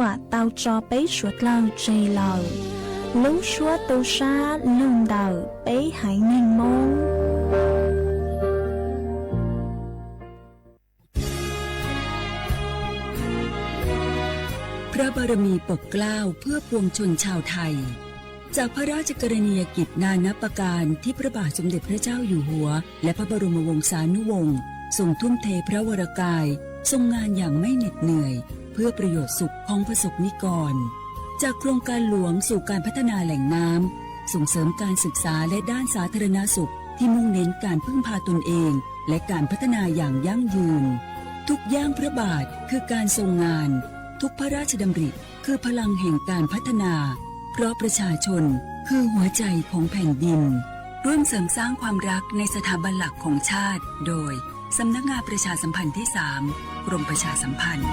Muam tau tso peb suav dlawg tseg lawm. Lub suab tu sab lug ntawm peb haiv neeg Moob. พระบารมีปกเกล้าเพื่อปวงชนชาวไทย จากพระราชกรณียกิจนานับประการที่พระบาทสมเด็จพระเจ้าอยู่หัว และพระบรมวงศานุวงศ์ทรงทุ่มเทพระวรกาย ทรงงานอย่างไม่เหน็ดเหนื่อย เพื่อประโยชน์สุขของประสบนิกร จากโครงการหลวงสู่การพัฒนาแหล่งน้ำ ส่งเสริมการศึกษาและด้านสาธารณสุขที่มุ่งเน้นการพึ่งพาตนเอง และการพัฒนาอย่างยั่งยืน ทุกย่างพระบาทคือการทรงงาน ทุกพระราชดำริคือพลังแห่งการพัฒนา เพราะประชาชนคือหัวใจของแผ่นดิน ร่วมเสริมสร้างความรักในสถาบันหลักของชาติ โดย สำนักงานประชาสัมพันธ์ที่สาม กรมประชาสัมพันธ์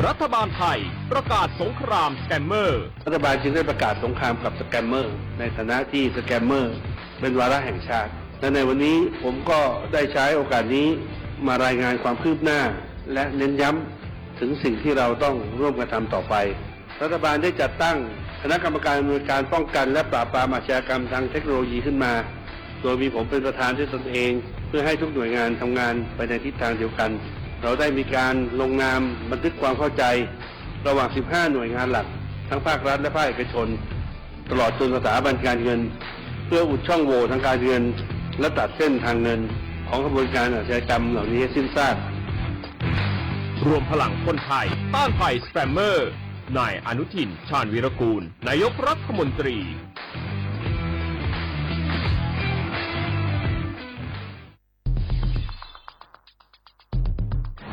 รัฐบาลไทยประกาศสงครามสแกมเมอร์ รัฐบาลจึงได้ประกาศสงครามกับสแกมเมอร์ ในฐานะที่สแกมเมอร์เป็นวาระแห่งชาติ และในวันนี้ผมก็ได้ใช้โอกาสนี้มารายงานความคืบหน้า และเน้นย้ำถึงสิ่งที่เราต้องร่วมกันทำต่อไป รัฐบาลได้จัดตั้งคณะกรรมการอำนวยการป้องกันและปราบปรามอาชญากรรมทางเทคโนโลยีขึ้นมา โดยมีผมเป็นประธานด้วยตนเอง เพื่อให้ทุกหน่วยงานทำงานไปในทิศทางเดียวกัน เราได้มีการลงนามบันทึกความเข้าใจ ระหว่าง สิบห้า หน่วยงานหลัก ทั้งภาครัฐและภาคเอกชน ตลอดจนสถาบันการเงิน เพื่ออุดช่องโหว่ทางการเงิน และตัดเส้นทางเงินของขบวนการอาชญากรรมเหล่านี้ให้สิ้นซาก รวมพลังคนไทยต้านภัยสแกมเมอร์ นายอนุทิน ชาญวีรกูล นายกรัฐมนตรี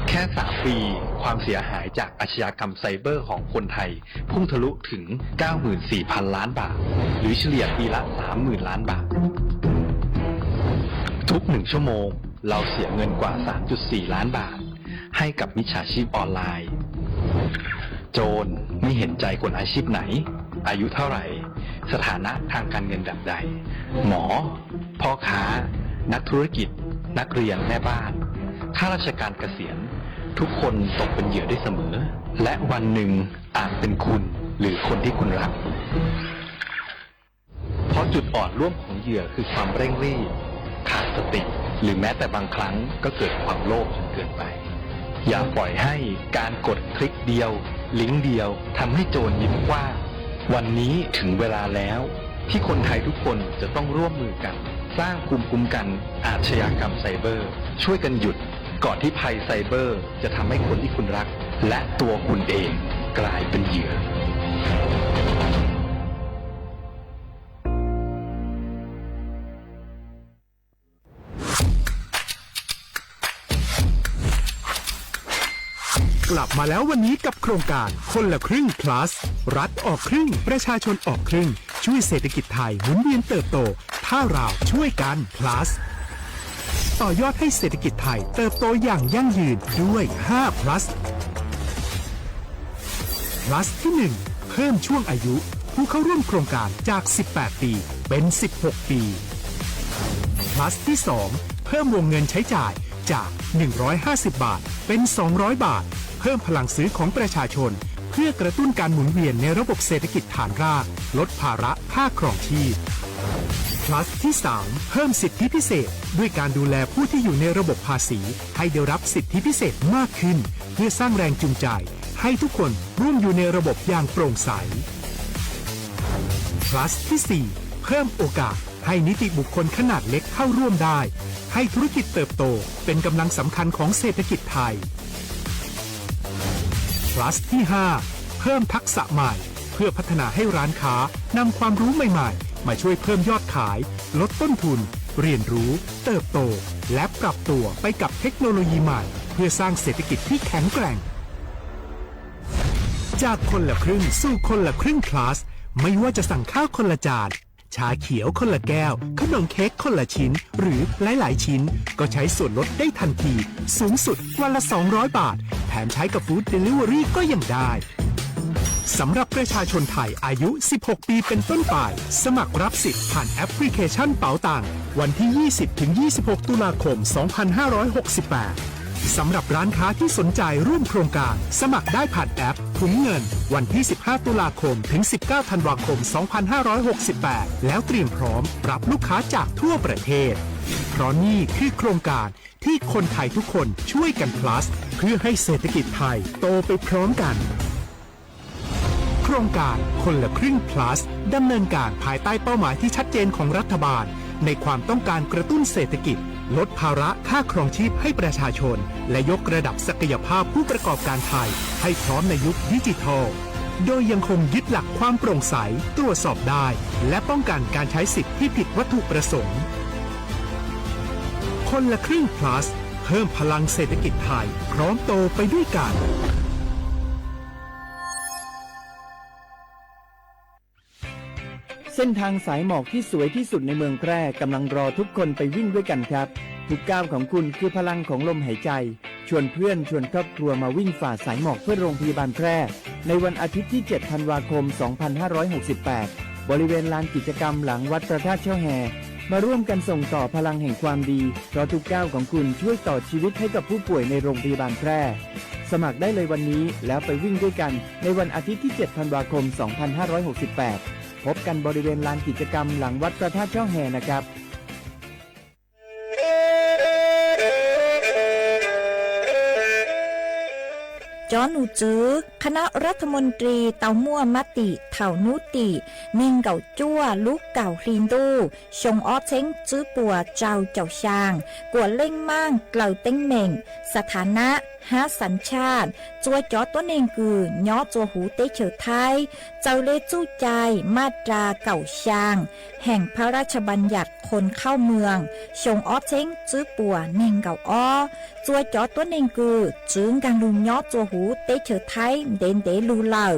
แค่ สาม ปี ความเสียหายจากอาชญากรรมไซเบอร์ของคนไทย พุ่งทะลุถึง เก้าหมื่นสี่พัน ล้านบาท หรือเฉลี่ยปีละ สามหมื่น ล้านบาท ทุกหนึ่งชั่วโมง เราเสียเงินกว่า สามจุดสี่ ล้านบาท ให้กับมิจฉาชีพออนไลน์ โจรไม่เห็นใจคนอาชีพไหน อายุเท่าไหร่ สถานะทางการเงินแบบใด หมอ พ่อค้า นักธุรกิจ นักเรียน แม่บ้าน ข้าราชการเกษียณ ทุกคนตกเป็นเหยื่อได้เสมอ และวันหนึ่งอาจเป็นคุณหรือคนที่คุณรัก เพราะจุดอ่อนร่วมของเหยื่อคือความเร่งรีบ ขาดสติ หรือแม้แต่บางครั้งก็เกิดความโลภจนเกินไป อย่าปล่อยให้การกดคลิกเดียว ลิงก์เดียวทำให้โจรยิ้มกว้าง วันนี้ถึงเวลาแล้ว ที่คนไทยทุกคนจะต้องร่วมมือกัน สร้างภูมิคุ้มกันอาชญากรรมไซเบอร์ ช่วยกันหยุด ก่อนที่ภัยไซเบอร์จะทำให้คนที่คุณรัก และตัวคุณเองกลายเป็นเหยื่อ กลับมาแล้ววันนี้กับโครงการคนละครึ่ง plus รัฐออกครึ่ง ประชาชนออกครึ่ง ช่วยเศรษฐกิจไทยหมุนเวียนเติบโต ถ้าเราช่วยกัน plus ต่อยอดให้เศรษฐกิจไทยเติบโตอย่างยั่งยืนด้วย ห้า plus plus ที่ หนึ่ง เพิ่มช่วงอายุผู้เข้าร่วมโครงการจาก สิบแปด ปี เป็น สิบหก ปี plus ที่ สอง เพิ่มวงเงินใช้จ่ายจาก หนึ่งร้อยห้าสิบ บาท เป็น สองร้อย บาท เพิ่มพลังซื้อของประชาชน เพื่อกระตุ้นการหมุนเวียนในระบบเศรษฐกิจฐานราก ลดภาระค่าครองชีพ plus ที่ สาม เพิ่มสิทธิพิเศษ ด้วยการดูแลผู้ที่อยู่ในระบบภาษี ให้ได้รับสิทธิพิเศษมากขึ้น เพื่อสร้างแรงจูงใจ ให้ทุกคนร่วมอยู่ในระบบอย่างโปร่งใส plus ที่ สี่ เพิ่มโอกาสให้นิติบุคคลขนาดเล็กเข้าร่วมได้ ให้ธุรกิจเติบโตเป็นกำลังสำคัญของเศรษฐกิจไทย plus ที่ ห้า เพิ่มทักษะใหม่ เพื่อพัฒนาให้ร้านค้านำความรู้ใหม่ๆ มาช่วยเพิ่มยอดขาย ลดต้นทุน เรียนรู้ เติบโต และปรับตัวไปกับเทคโนโลยีใหม่ เพื่อสร้างเศรษฐกิจที่แข็งแกร่ง จากคนละครึ่งสู่คนละครึ่ง plus ไม่ว่าจะสั่งข้าวคนละจาน ชาเขียวคนละแก้ว ขนมเค้กคนละชิ้น หรือหลายๆ ชิ้น ก็ใช้ส่วนลดได้ทันที สูงสุดวันละ สองร้อย บาท แถมใช้กับ Food Delivery ก็ยังได้ plus สำหรับประชาชนไทยอายุ สิบหก ปีเป็นต้นไป สมัครรับสิทธิ์ผ่านแอปพลิเคชันเป๋าตัง วันที่ ยี่สิบถึงยี่สิบหก ตุลาคม สองพันห้าร้อยหกสิบแปด สำหรับร้านค้าที่สนใจร่วมโครงการ สมัครได้ผ่านแอปถุงเงิน วันที่ สิบห้า ตุลาคม ถึง สิบเก้า ธันวาคม สองพันห้าร้อยหกสิบแปด แล้วเตรียมพร้อมรับลูกค้าจากทั่วประเทศ เพราะนี่คือโครงการที่คนไทยทุกคนช่วยกัน plus เพื่อให้เศรษฐกิจไทยโตไปพร้อมกัน โครงการคนละครึ่ง plus ดำเนินการภายใต้เป้าหมายที่ชัดเจนของรัฐบาล ในความต้องการกระตุ้นเศรษฐกิจ ลดภาระค่าครองชีพให้ประชาชน และยกระดับศักยภาพผู้ประกอบการไทย ให้พร้อมในยุคดิจิทัล โดยยังคงยึดหลักความโปร่งใส ตรวจสอบได้ และป้องกันการใช้สิทธิ์ที่ผิดวัตถุประสงค์ คนละครึ่ง plus เพิ่มพลังเศรษฐกิจไทย พร้อมโตไปด้วยกัน เส้นทางสายหมอกที่สวยที่สุดในเมืองแพร่กำลังรอทุกคนไปวิ่งด้วยกันครับ ทุกก้าวของคุณคือพลังของลมหายใจ ชวนเพื่อนชวนครอบครัวมาวิ่งฝ่าสายหมอกเพื่อโรงพยาบาลแพร่ ในวันอาทิตย์ที่ เจ็ด ธันวาคม สองพันห้าร้อยหกสิบแปด บริเวณลานกิจกรรมหลังวัดพระธาตุเจ้าแฮ มาร่วมกันส่งต่อพลังแห่งความดี เพราะทุกก้าวของคุณช่วยต่อชีวิตให้กับผู้ป่วยในโรงพยาบาลแพร่ สมัครได้เลยวันนี้แล้วไปวิ่งด้วยกันในวันอาทิตย์ที่ เจ็ด ธันวาคม สองพันห้าร้อยหกสิบแปด พบกันบริเวณลานกิจกรรมหลังวัดพระธาตุเจ้าแฮนะครับ Cov num tswv คณะรัฐมนตรี tau muaj mab tim thaum hnub tim nees nkaum cuaj lub kaum hli ntuj xyoo ob txheeb tswb puas rau caum xyaa kuas leej maaj dlaws teeb meem, สถานะ hab สัญชาติ txua cov tuab neeg kws nyob txua huv teb chaws Thaib, txawm le txuj cai maj ras kaum xyaa แห่งพระราชบัญญัติคนเข้าเมือง xyoo ob txheeb tswb puas nees nkaum ob. Txua cov tuab neeg kws txwv nkaag lug nyob txua huv teb chaws Thaib ntev ntev lug lawm,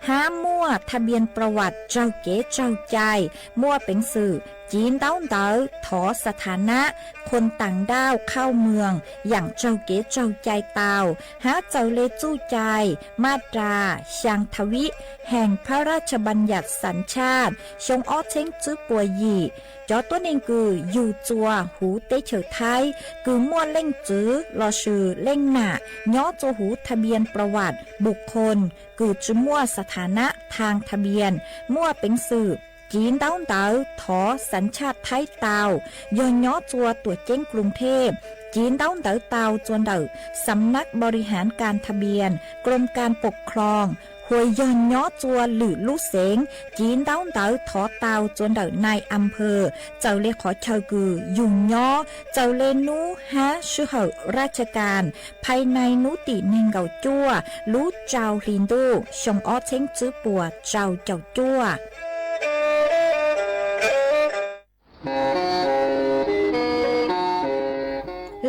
hab muaj ทะเบียนประวัติ raug kev tsaug cai, muaj peev xwm ci ntaub ntawv thov สถานะ คนต่างด้าวเข้าเมือง yaam raug kev tsaug cai tau, hab txawm le txuj cai maj ras xyaa tha vib แห่งพระราชบัญญัติสัญชาติ xyoo ob txheeb tswb puas yim. Cov tuab neeg kws yug txua huv teb chaws Thaib kws muaj leej txwv lossis leej nam nyob txua huv ทะเบียนประวัติบุคคล kws tsi muaj สถานะ ทางทะเบียน, muaj peev xwm ci ntaub ntawv thov สัญชาติ Thaib tau, yog nyob txua tuam ceeb กรุงเทพ ci ntaub ntawv tau txua ntawm สำนักบริหารการทะเบียน กรมการปกครอง hua yog nyob txua lwm lub xeev ci ntaub ntawv thov tau txua ntawm นายอำเภอ, txawm le qhov chaw kws yug nyob, txawm le nub hab sij hawm ราชการ ภายใน hnub tim nees nkaum cuaj lub rau hli ntuj xyoo ob txheeb tswb puas rau caum cuaj.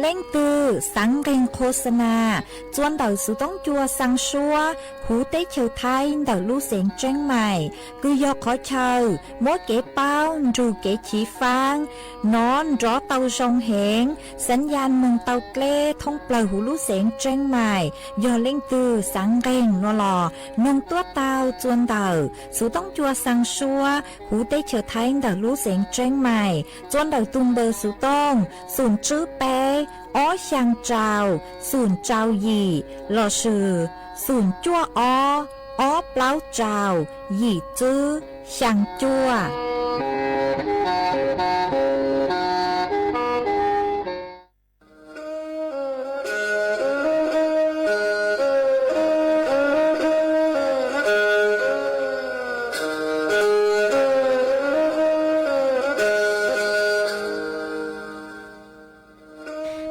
Leej twg xaav nqeeg โฆษณา txua ntawm xuv toob cua xaa suab huv teb chaws Thaib ntawm lub xeev Tseeb Mais, kws yog qhov chaw muab kev paub nrug kev chiv faab nov nrov tau zoo heev, สัญญาณ moog tau dleb thoob plawg huv lub xeev Tseeb Mais. Yog leej twg xaav nqeeg nuav los noog tuab tau txua ntawm xuv toob cua xaa suab huv teb chaws Thaib ntawm lub xeev Tseeb Mais txua ntawm tug npawb xuv tooj xoom tswb peb ob xyaa rau xoom rau yim lossis xoom cuaj ob ob plaub rau yim tswb xyaa cuaj.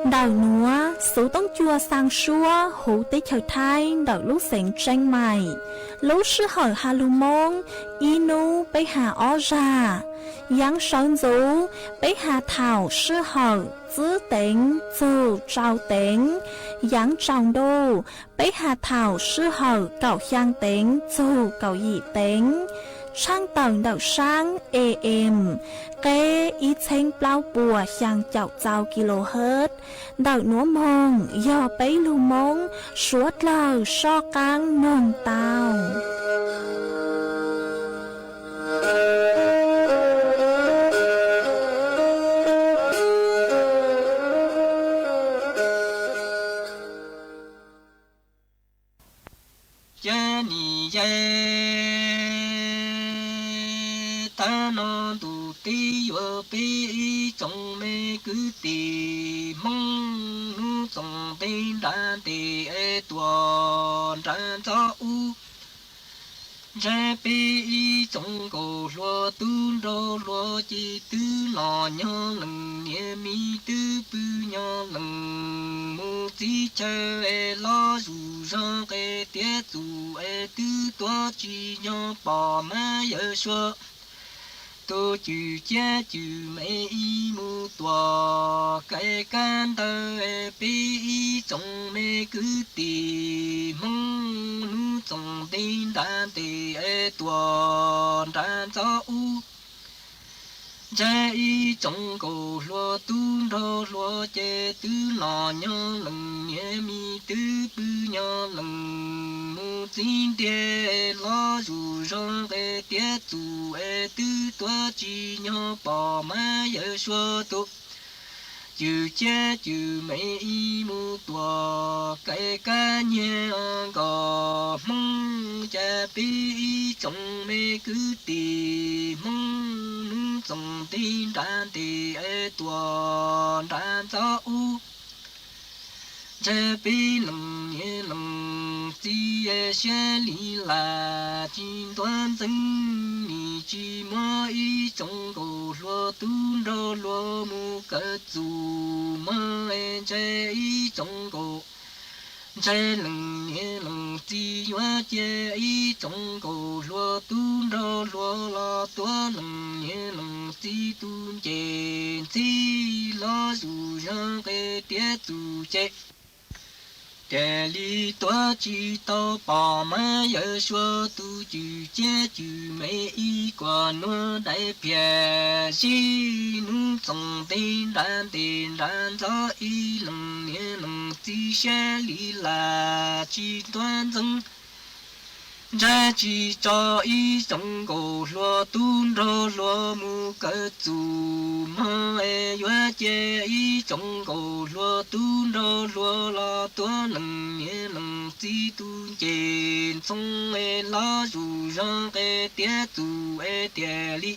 Ntawm nuav xuv toob cua xaa suab huv teb chaws Thaib ntawm lub xeev Tseeb Mais. Lub sij hawm has lug Moob ib nub peb has ob zag. Yaav sawv ntxuv peb has thaum sij hawm tswb teev txug tsau teev. Yaav tsaus ntuj peb has thaum sij hawm kaum xyaa teev txug kaum yim teev. Tshaaj tawm ntawm saab A M qeb ib txheeb plaub puas xyaa caum txau kilohertz. Ntawm nuav moog yog peb lug Moob suav dlawg soj qaab noog tau. Cab nim yaig tag no ntus teb yuav peb ib tsoom me kwv tij Hmoob hnub txoos ntev nrad ntes es tuam nrad ntxov ub. Ntshai peb ib tsoom nkauj hluas tub nraug hluas ces twb los nyob lees, niam me twb pw nyob lees, mus txib chaw es los zuj zus nqe tiav txum es twb tuav tsis nyob pom mas yawg Suav tus cwj ciab cwj me ib mus tuam kaim kab ntawd es peb ib tsoom me kwv tij Hmoob hnub txoos ntev nrad ntes es tuam nrad ntxov ub. Ntshai ib tsoom nkauj hluas tub nraug hluas ces twb los nyob lees, niam me twb pw nyob lees, mus txib ntiag los zuj zus nqe tiav txum es twb tuav tsis nyob pom mas yawg Suav tus cwj ciab cwj me ib mus tuam kaim kab nyiag nkauj Hmoob, cas peb ib tsoom me kwv tij Hmoob hnub txoos ntev nrad ntes es tuam nrad ntxov ub. Ntshai peb lees niam lees txiv siab li lam tsis ntuag ntxeev, nim tsis muab ib tsoom nkauj hluas tub nraug hluas mus kawm txuj mog es ntshai ib tsoom nkauj, ntshai lees niam lees txiv yuav cia ib tsoom nkauj hluas tub nraug hluas los tuav lees niam lees txiv tus ncej ntxhib los zuj zus nqe tiav txum ces tiag li tuav tsis tau pom mas yawg Suav tus cwj ciab cwj me ib kuam nuav dai phiaj zib hnub txoos ntev nrad ntes nrad ntxov ib lees niam lees txiv siab li lam tsis ntuag ntxeev. Ntshai tsis tso ib tsoom nkauj hluas tub nraug hluas mus kawm txuj mog es yuav cia ib tsoom nkauj hluas tub nraug hluas los tuav lees niam lees txiv tus ncej ntxhoo es los zuj zus nqe tiav txum es tiag li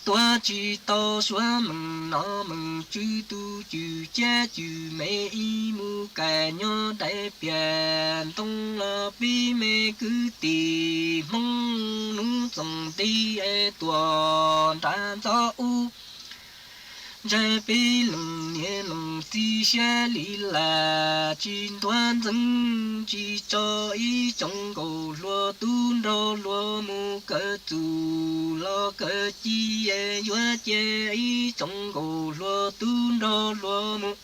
tuav tsis tau Suav meej nom meej tswv tus cwj ciab cwj me ib mus kaim nyob dai phiaj ntoo los peb me kwv tij Hmoob hnub txoos ntev es tuam nrad ntxov ub. Ntshai peb lees niam lees txiv siab li lam tsis ntuag ntxeev, tsis tso ib tsoom nkauj hluas tub nraug hluas mus kawm txuj los kawm ci es yuav cia ib tsoom nkauj hluas tub nraug hluas mus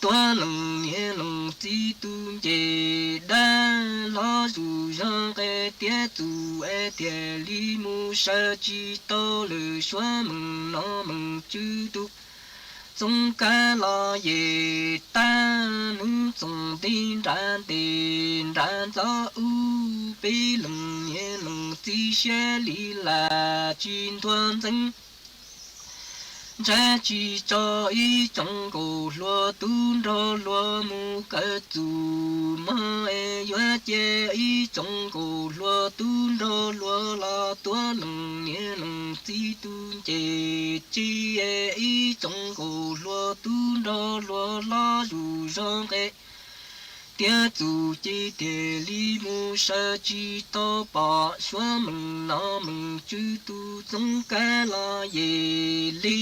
tuav lees niam lees txiv tus ncej dab los zuj zus nqe tiav txum es tiag li mus sawv tsis tau lawm Suav meej nom meej tswv tus txoov kab los yej tag hnub txoos ntev nrad ntes nrad ntxov ub. Peb lees niam lees txiv siab li lam tsis ntuag ntxeev, ntshai tsis tso ib tsoom nkauj hluas tub nraug hluas mus kawm txuj mog es yuav cia ib tsoom nkauj hluas tub nraug hluas los tuav lees niam lees txiv tus ncej ci es ib tsoom nkauj hluas tub nraug hluas los zuj zus nqe tiav txum ces tiag li mus sawv tsis tau pom Suav meej nom meej tswv tus txoov kab los yej li.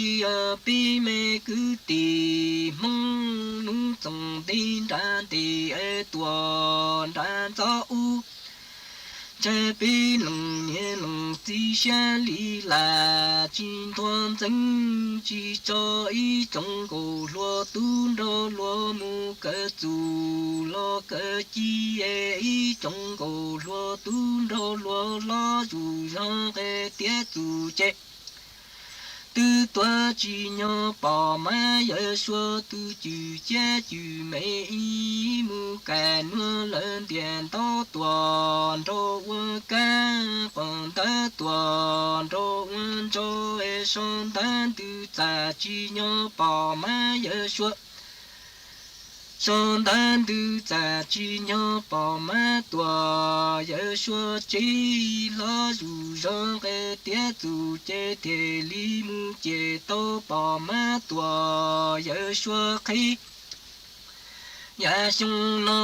Peb me kwv tij Hmoob hnub txoos ntev nrad ntes es tuam nrad ntxov ub. Ntshai peb lees niam lees txiv siab li lam tsis ntuag ntxeev, tsis tso ib tsoom nkauj hluas tub nraug hluas mus kawm txuj los kawm ci es ib tsoom nkauj hluas tub nraug hluas los zuj zus nqe tiav txum ces twb tuav tsis nyob pom mas yawg Suav tus cwj ciab cwj me ib mus kaim nuav lawv ntiaj ntawd tuam nraug ua kab, quas ntawd tuam nraug ua ntsau es sau ntawv ntws txaj tsis nyob pom mas yawg Suav Sau ntawv ntws txaj tsim nyog pom mab tuam, yawg suav tsev hlob zuj zus nqe tiav txuj ces thiaj li mus ces tau pom mab tuam, yawg suav qhib. Yam xyoo no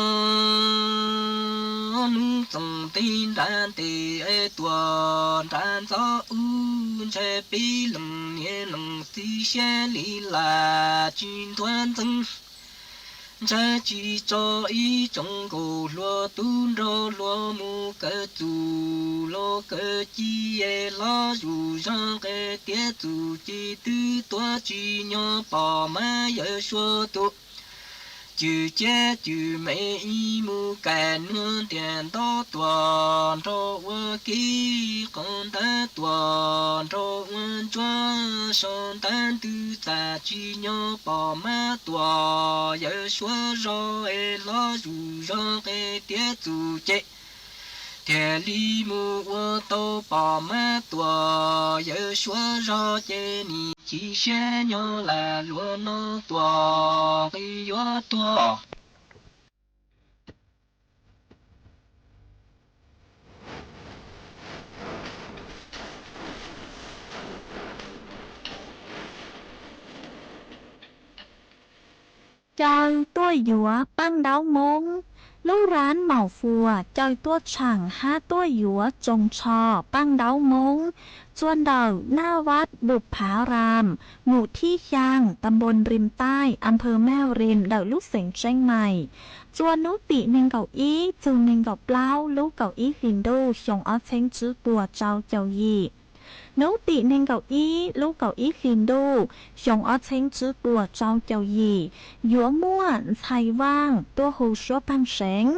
hnub txoov teg nrad ntes tuam nrad ntxov ub, ntshai peb leej niam leej txiv siab li lam tsis nthuav ntxeev. Ntshai tsis tso ib tsoom nkauj hluas tub nraug hluas mus kawm txuj los kawm ci, hlob zuj zus nqe tiav txuj ci twb tuav tsim nyog pom mab yawg suav tuam. Cwj ciab cwj me ib mus kaim nuav ntiaj nto tuam nraug ua kev, qhov ntawd tuam nraug ua ntsuab, sau ntawv ntws txaj tsim nyog pom mab tuam, yawg suav zog es hlob zuj zus nqe tiav txuj ces thiaj li mus ua tau pom mab tuam, yawg suav zog ces nim chim siab nyob lam luas no tuam nqi yuav tuag. Caw tuaj yuav Paj Ntaub Moob. Lub rab maum fuas caw tuaj tshaam hab tuaj yuav tsoos tsho Paj Ntaub Moob txua ntawm Naj Vaj Npum Phav Ram, mus thib xyaa, ta npoo Rim Taij, a nphawv Maj Rim, ntawm lub xeev Tseeb Maim, txua hnub tim nees nkaum ib txug nees nkaum plaub lub kaum ib hlis ntuj xyoo ob txheeb tswb puas tsau caum yim. Hnub tim nees nkaum ib lub kaum ib hlis ntuj xyoo ob txheeb tswb puas tsau caum yim, yuav muaj ntxhais vaaj tuaj hu suab pheej seev,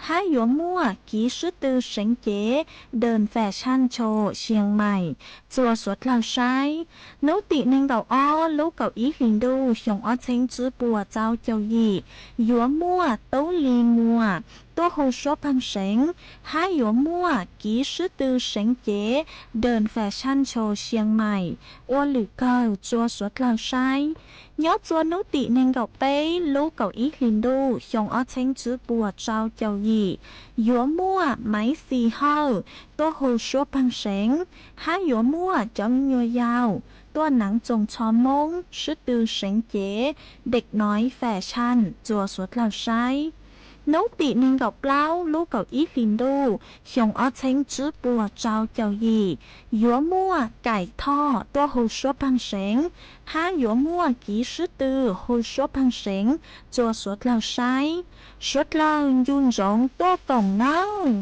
hab yuav muaj kiv sib tw seev cev Đơn Fashion Show Siang Maim txua suav dlawg saib. Hnub tim nees nkaum ob lub kaum ib hlis ntuj xyoo ob txheeb tswb puas tsau caum yim, yuav muaj Tub Lis Muas tuaj hu suab pheej seev, hab yuav muaj kiv sib tw seev cev Đơn Fashion Show Siang Maim ua lwm kawg txua suav dlawg saib. Nyob txua hnub tim nees nkaum peb lub kaum ib hlis ntuj xyoo ob txheeb tswb puas tsau caum yim, yuav muaj Maiv Xis Hawj tuaj hu suab pheej seev, hab yuav muaj cov me nyuam yaus tuaj naav tsoos tsho Moob sib tw seev cev Dak Noib Fashion txua suav dlawg saib. Hnub tim nees nkaum plaub lub kaum ib hlis ntuj xyoo ob txheeb tswb puas tsau caum yim, yuav muaj Kaim Thoj tuaj hu suab pheej seev, hab yuav muaj kiv sib tw hu suab pheej seev txua suav dlawg saib. Suav dlawg ncu ntsoov tuaj koom nawb.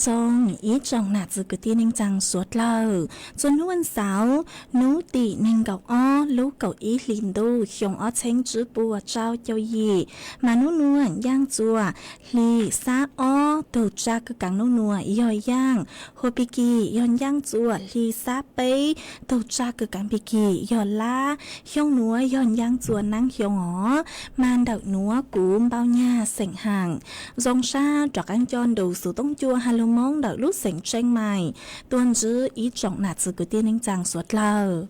Zoo ib tsoom nam txiv kwv tij neej tsaa suav dlawg, txuas hnub vas xauv, hnub tim neeg nkaum ob lub kaum ib hlis ntuj xyoo ob txheeb tsib puas tsau caug yim, mas nub nuav ncaaj txuas hli xab ob, tug tsa kws kaav nub nuav yog yaaj hua pig kis yog ncaaj txuas hli xab peb, tug tsa kws kaav pig kis yog lab. Xyoo nuav yog ncaaj txuas naab xyoo os, mas ntawm nuav kuv npau nyag xeem haam zoo sab rov qaab nco ntus xuv toob cua ha lug Moob ntawm lub xeem Tseej Maim tuaj ntsib ib tsoom nam txiv kwv tij neej tsaa suav dlawg.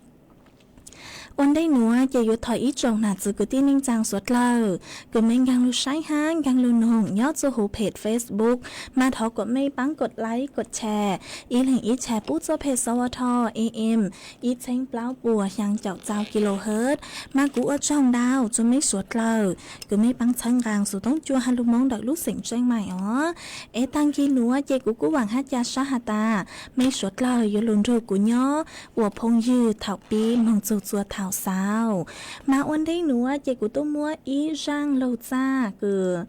Ua ntej nuav ces yuav thov ib tsoom nam txiv kwv tij neej tsaa suav dlawg kws mej nkaag lug saib hab nkaag lug noog nyob txuj huv peg Facebook, mas thov kuas mej paab kod like kod share, ib leeg ib share pub txuj peg sov ua tho am ib txheeb plaub puas xyaa caum txau kilohertz. Mas kuv ua tsaug ntau txug mej suav dlawg kws mej paab txhawb nqaa xuv toob cua ha lug Moob ntawm lub xeem Tseej Maim os. Es taag kig nuav ces kuv kuj vaam hab ca sab has tas mej suav dlawg yuav lug nrug kuv nyob ua phooj ywg thaum pib moog txug txua thaum xaus. Mas ua ntej nuav ces kuv tuaj muab ib zaaj lug txaj kws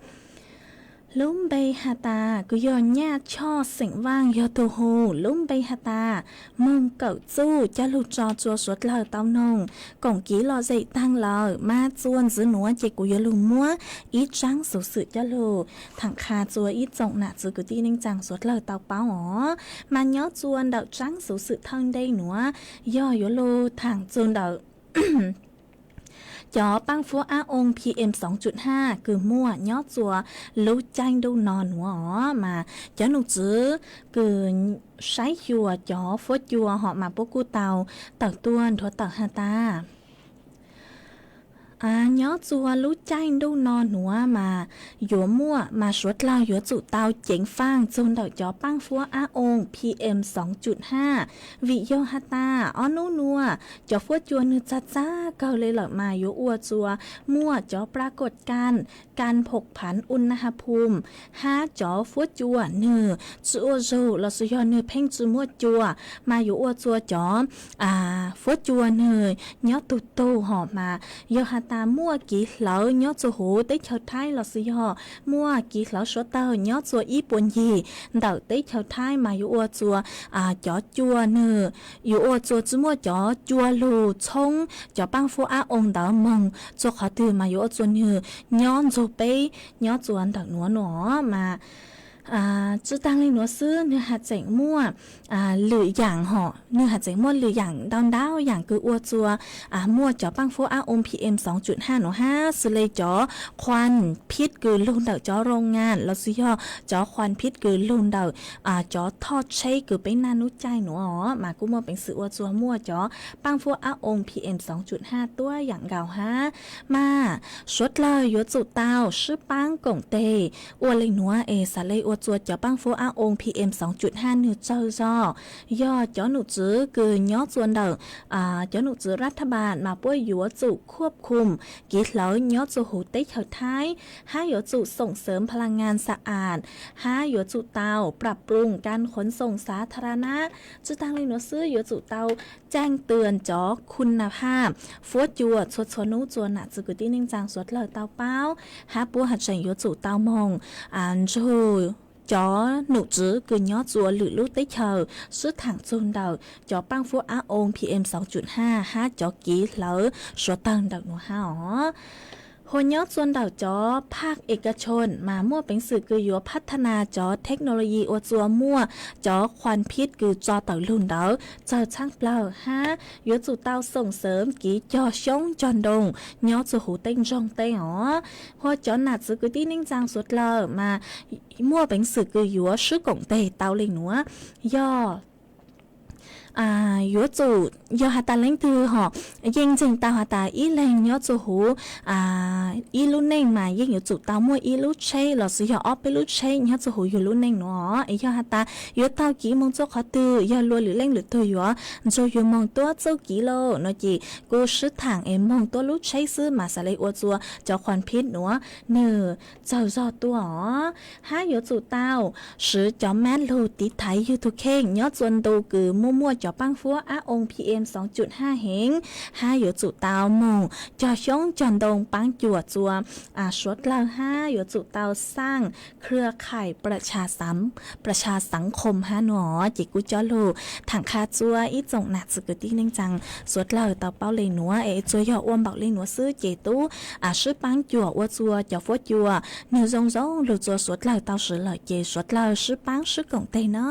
lub npe has tas kws yog Nyaj Choj xeem Vaaj yog tug hu, lub npe has tas Moog Kawm Txuj coj lug tso txua suav dlawg tau noog koom kiv lom zem taag lawm. Mas txua ntxiv nuav ces kuv yuav lug muab ib tsaab xuv xwm coj lug thaam qha txua ib tsoom nam txiv kwv tij neej tsaa suav dlawg tau paub os. Mas nyob txua ntawm tsaab xuv xwm thawj ntej nuav yog yuav lug thaam txug ntawm cov paaj fuab ab oo PM xoov cum haj kws muaj nyob txua lub caij ntuj no nuav os. Mas cov num tswv kws saib xyuas cov fuab cua hom mas puab kuj tau tawm tuaj nrhuav tawm has tas nyob txua lub caij ntuj no nuav mas yuav muaj, mas suav dlawg yuav tsum tau ceev faaj txug ntawm cov paaj fuab ab oo PM xoov cum haj. Vim yog has tas ob nub nuav cov fuab cua nwg txag txag kawg le lawm mas yuav ua txua muaj cov pla koj kan, kan phom phav u na ha phum, hab cov fuab cua nwg tsi ua zug lossis yog nwg pheej tsi muaj cua, mas yuav ua txua cov fuab cua nwg nyob tug tug hom mas yog has tas muaj kiv hlawv nyob txua huv teb chaws Thaib lossis yog muaj kiv hlawv suav dlawg nyob txua ib puas ncig ntawm teb chaws Thaib mas yuav ua txua cov cua nwg, yuav ua txua tsi muaj cov cua lug txhoob cov paaj fuab ab oo ntawd moog txua qhov twg mas yuav ua txua nwg nyob nrug peb nyob txua ntawm nuav nuav mas tsi taag le nuav xwb, nwg has tseem muaj lwm yaam hom, nwg has tseem muaj lwm yaam ntau ntau yaam kws ua txua muaj cov paaj fuab ab oo PM xoov cum haj nuav hab xws le cov khuam phij kws lug ntawm cov roo ngas lossis yog cov khuam phij kws lug ntawm cov thoj tsheb kws peb naj nub caij nuav os mas kuj muaj peev xwm ua txua muaj cov paaj fuab ab oo PM xoov cum haj tuab yaam nkaus hab. Mas suav dlawg yuav tsum tau sib paab koom teg ua le nuav es xav le ua txua cov paaj fuab ab oo PM xoov cum haj nwg tsawg zog. Yog cov num tswv kws nyob txua ntawm cov num tswv rat thaj npas mas puab yuav tsum khuab khum kiv hlawv nyob txua huv teb chaws Thaib, hab yuav tsum xoom xeev pha la ngas xa as, hab yuav tsum tau prab pruum kan khuv xoom xav tha ra na. Tsi taag le nuav xwb yuav tsum tau caaj twam cov khu na hab fuab cua txhua txhua nub txua nam txiv kwv tij neej tsaa suav dlawg tau paub, hab puab has tseem yuav tsum tau moog nrug cov num tswv kws nyob txua lwm lub teb chaws sib thaam txug ntawm cov paaj fuab ab oo PM xoov cum haj hab cov kiv hlawv suav dlawg ntawm nuav hab os. Hua nyob txua ntawm cov phaj eka chon mas muaj peev xwm kws yuav phab tha nas cov theknoloyi ua txua muaj cov khuam phij kws tso tawm lug ntawd tsawg tshaaj plawg hab yuav tsum tau xoom xeev kiv cog xyoob cog ntoo nyob txua huv teb ntsoog teb os. Hua cov nam txiv kwv tij neej tsaa suav dlawg mas muaj peev xwm kws yuav sib koom teg tau le nuav yog yuav tsum, yog has tas leej twg hom yeej ntseeg tau has tas ib leeg nyob txua huv ib lub neej mas yeej yuav tsum tau muaj ib lub tsheb lossis yog ob peb lub tsheb nyob txua huv yug lub neej nuav os. Es yog has tas yuav taug kiv moog txua qhov twg, yog luas lwm leej lwm tug yuav nrug yug moog tuab txuj kiv lauj no ces kuj sib thaam es moog tuab lub tsheb xwb mas xav le ua txua cov khuam phij nuav nwg tsawg zog tuaj os. Hab yuav tsum tau swv cov mab lug tiv thaiv yug tug kheej nyob txua ntu kws muaj muaj cov paab huab ab oo P M xoov cum haj heev, hab yuav tsum tau moog cog xyoob cog ntoo paab cuam txua suav dlawg hab yuav tsum tau xaaj khwj khaim plas tshas xav khoom hab nuav. Ces kuv coj lug thaam qha txua ib tsoom nam txiv kwv tij neej tsaa suav dlawg tau paub le nuav es txua yog ua npaum le nuav xwb ces tub sib paab cuam ua txua cov huab cua nwg zoo zoo lug txua suav dlawg tau swv lawm ces suav dlawg sib paab sib koom teg na.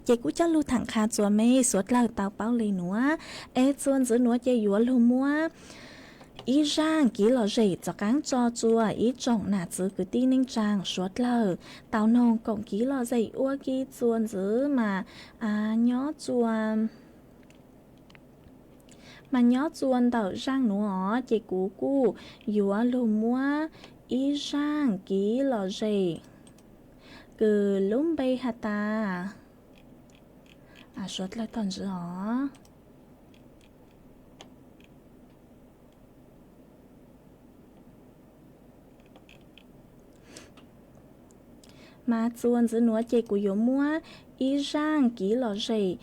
Ces kuv coj lug thaam qha txua mej suav dlawg tau paub le nuav es txua ntxiv nuav ces yuav lug muab ib zaaj kiv lom zem txav qaab tso txua ib tsoom nam txiv kwv tij neej tsaa suav dlawg tau noog koom kiv lom zem ua ke txua ntxiv mas nyob txua mas nyob txua ntawm zaaj nuav ces kuv kuj yuav lug muab ib zaaj kiv lom zem kws lub npe has tas suav dlawg tog ntxiv os. Mas txua ntxiv nuav ces kuv yuav muab ib zaaj kiv lom zem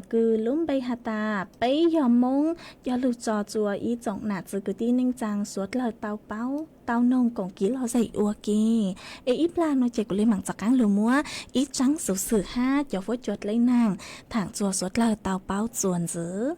kws lub npe has tas peb yog Moob coj lug tso txua ib tsoom nam txiv kwv tij neej tsaa suav dlawg tau paub tau noog koom kiv lom zem ua ke. Es ib plag nuav ces kuv le maam txav qaab lug muab ib tsaab xuv xwm hab cov huab cua dleb naag thaam txua suav dlawg tau paub txua ntxiv.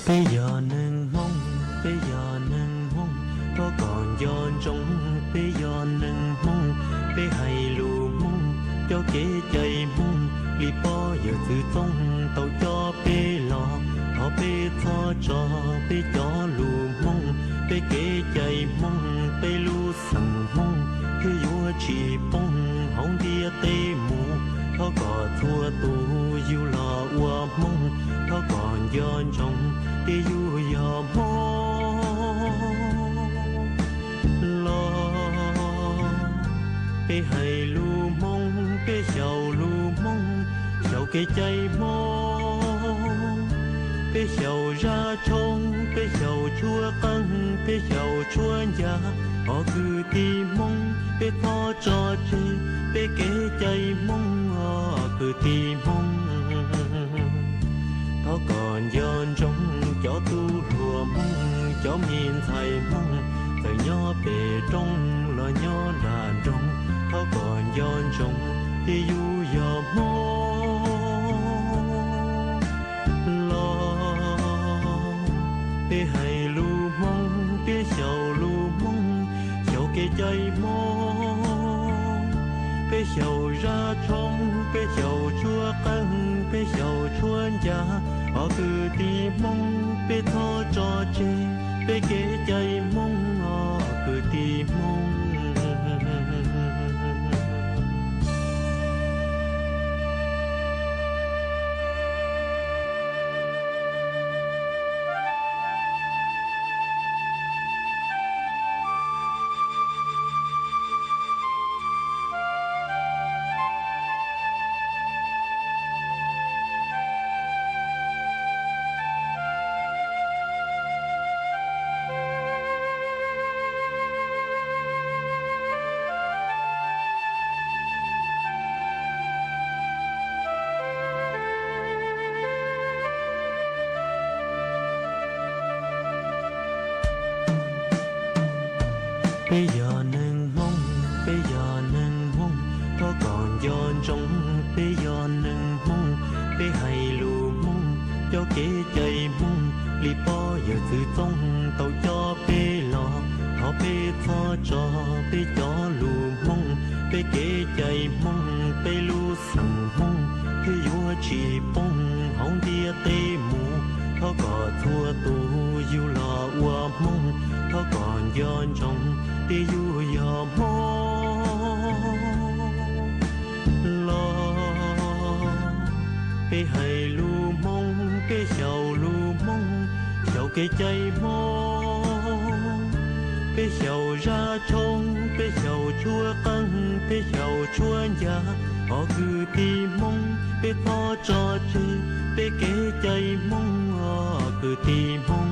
Peb yog neeg Hmoob, peb yog neeg Hmoob, thov kom nco ntsoov, peb yog neeg Hmoob, peb hais lus Hmoob, cov kev cai Hmoob, li pog yawm txwv txoob tau coj peb los, thov peb txhob tso peb cov lus Hmoob, peb kev cai Hmoob, peb lub xeem Hmoob, thiaj yuav tsis poob hauv ntiaj teb mus. Thov kom txhua tus yug los ua Hmoob, thov kom nco ntsoov tias yug yog Hmoob los. Peb hais lus Hmoob, peb xyaum lus Hmoob, xyaum kev cai Hmoob, peb xyaum zaj tshoob, peb xyaum tshuab qeej, peb xyaum tshuab ncas. Os kwv tij Hmoob, peb txhob tso tseg peb kev cai Hmoob, os kwv tij Hmoob. Thov kom nco ntsoov cov tub hluas Hmoob, cov me ntxhais Hmoob, txawm nyob pem roob los nyob nram nroog, thov kom nco ntsoov tias yus yog Hmoob los. Peb hais lus Hmoob, peb xyaum lus Hmoob, xyaum kev cai Hmoob, peb xyaum zaj tshoob, peb xyaum tshuab qeej, peb xyaum tshuab ncas. Os kwv tij Hmoob, peb txhob tso tseg peb kev cai Hmoob, os kwv tij Hmoob. Peb yog neeg Hmoob, peb yog neeg Hmoob, thov kom nco ntsoov peb yog neeg Hmoob, peb hais lus Hmoob, cov kev cai Hmoob, li pog yawm txwv txoob tau coj peb los, thov peb txhob tso peb cov lus Hmoob, peb kev cai Hmoob, peb lub xeem Hmoob, thiaj yuav tsis poob hauv ntiaj teb mus. Thov kom txhua tus yug los ua Hmoob, thov kom nco ntsoov tias yug yog Hmoob Peb hais lus Hmoob, peb xyaum lus Hmoob, xyaum kev cai Hmoob. Peb xyaum zaj tshoob, peb xyaum tshuab qeej, peb xyaum tshuab ncas. Os kwv tij Hmoob, peb txhob tso tseg peb kev cai Hmoob, os kwv tij Hmoob.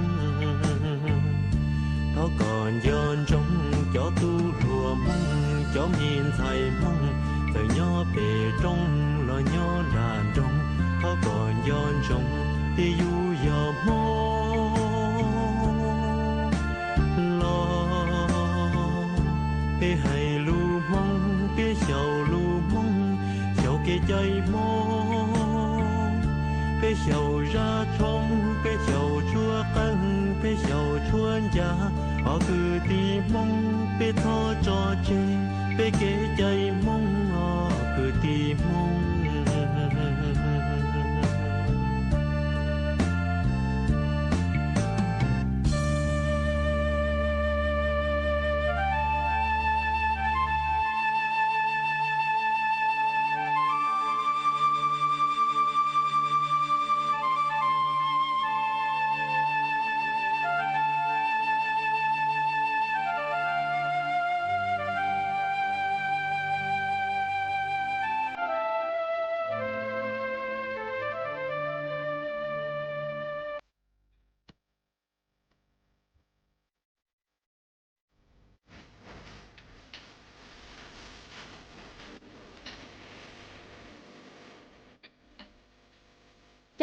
Thov kom nco ntsoov cov tub hluas Hmoob, cov me ntxhais Hmoob, txawm nyob pem roob los nyob nram nroog, thov kom nco ntsoov tias yus yog Hmoob los. Peb hais lus Hmoob, peb xyaum lus Hmoob, xyaum kev cai Hmoob. Peb xyaum zaj tshoob, peb xyaum tshuab qeej, peb xyaum tshuab ncas. Os kwv tij Hmoob, peb txhob tso tseg peb kev cai Hmoob, os kwv tij Hmoob.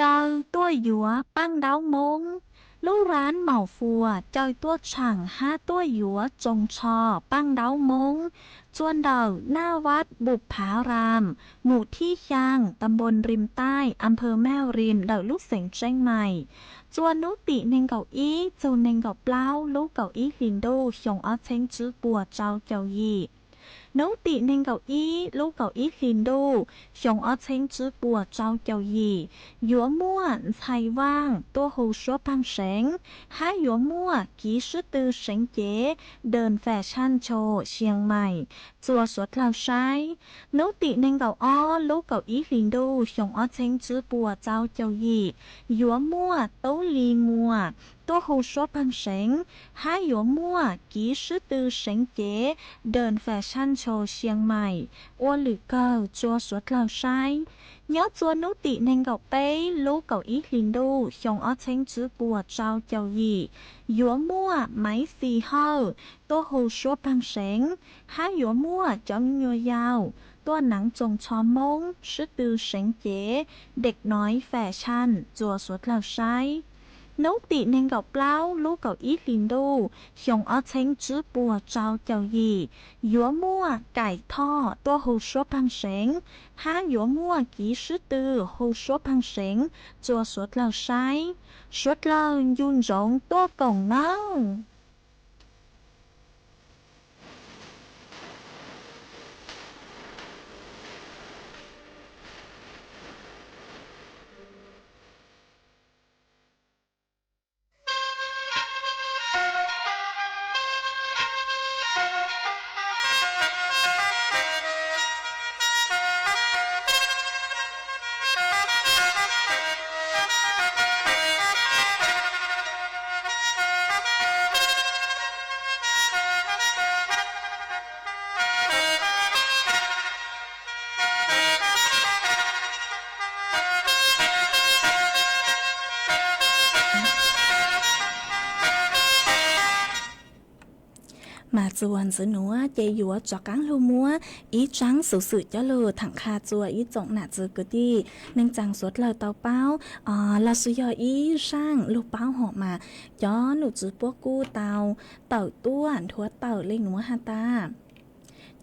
Caw tuaj yuav Paj Ntaub Moob. Lub rab maum fuas caw tuaj tshaam hab tuaj yuav tsoos tsho Paj Ntaub Moob, txua ntawm Naj Vaj Npum Phav Ram, mus thib xyaa, ta npoos Rim Taij, a phawv Maj Rim, ntawm lub xeev Tseeb Mais, txua hnub tim nees nkaum ib txug nees nkaum plaub lub kaum ib hlis ntuj xyoo ob txheeb tswb puas rau caum yim. Hnub tim nees nkaum ib lub kaum ib hlis ntuj xyoo ob txheeb tswb puas rau caum yim, yuav muaj ntxhais vaaj tuaj hu suab pheej seev, hab yuav muaj kiv sib tw seev cev Đờn Fashion Show Siang Mais txua suav dlawg saib. Hnub tim nees nkaum ob lub kaum ib hlis ntuj xyoo ob txheeb tswb puas rau caum yim, yuav muaj Tub Lis Muas tuaj hu suab pheej seev, hab yuav muaj kiv sib tw seev cev Đờn Fashion Show Siang Mais ua lwm kawg txua suav dlawg saib. Nyob txua hnub tim nees nkaum peb lub kaum ib hlis ntuj xyoo ob txheeb tswb puas rau caum yim, yuav muaj Maiv Xis Hawj tuaj hu suab pheej seev, hab yuav muaj cov me nyuam yaus tuaj naav tsoos tsho Moob sib tw seev cev Đek Noiv Fashion txua suav dlawg saib. Hnub tim nees nkaum plaub lub kaum ib hlis ntuj xyoo ob txheeb tswb puas rau caum yim, yuav muaj Kaim Thoj tuaj hu suab pheej seev, hab yuav muaj kiv sib tw hu suab pheej seev txua suav dlawg saib. Suav dlawg ncu ntsoov tuaj koom nawb. Mas txuas ntxiv nuav ces yuav rov qaab lug muab ib tsaab xuv xwm coj lug thaam qha txua ib tsoom nam txiv kwv tij neej tsaa suav dlawg tau paub, lossis yog ib zaaj lug paub hom mas cov num tswv puab kuj tau tawm tuaj nthuav tawm le nuav has tas,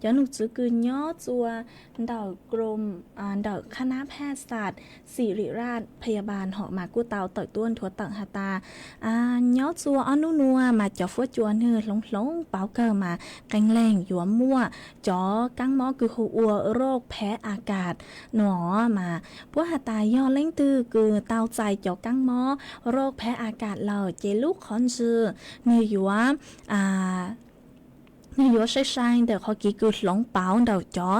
cov num tswv kws nyob txua ntawm krom, ntawm khab nab phaj xas Xim Lim Raj Phaya Bal hom mas kuj tau tawm tuaj nthuav tawm has tas, nyob txua ob nub nuav mas cov fuab cua nwg hloov hloov pauv kawg mas qee leeg yuav muaj cov kaab mob kws hu ua roj phav a kas nuav mas puab has tas yog leej twg kws tau txais cov kaab mob roj phav a kas lawm ces lub qhov ntswg nwg yuav nws yuav sai sai ntawm qhov kev kws hloov pauv ntawm cov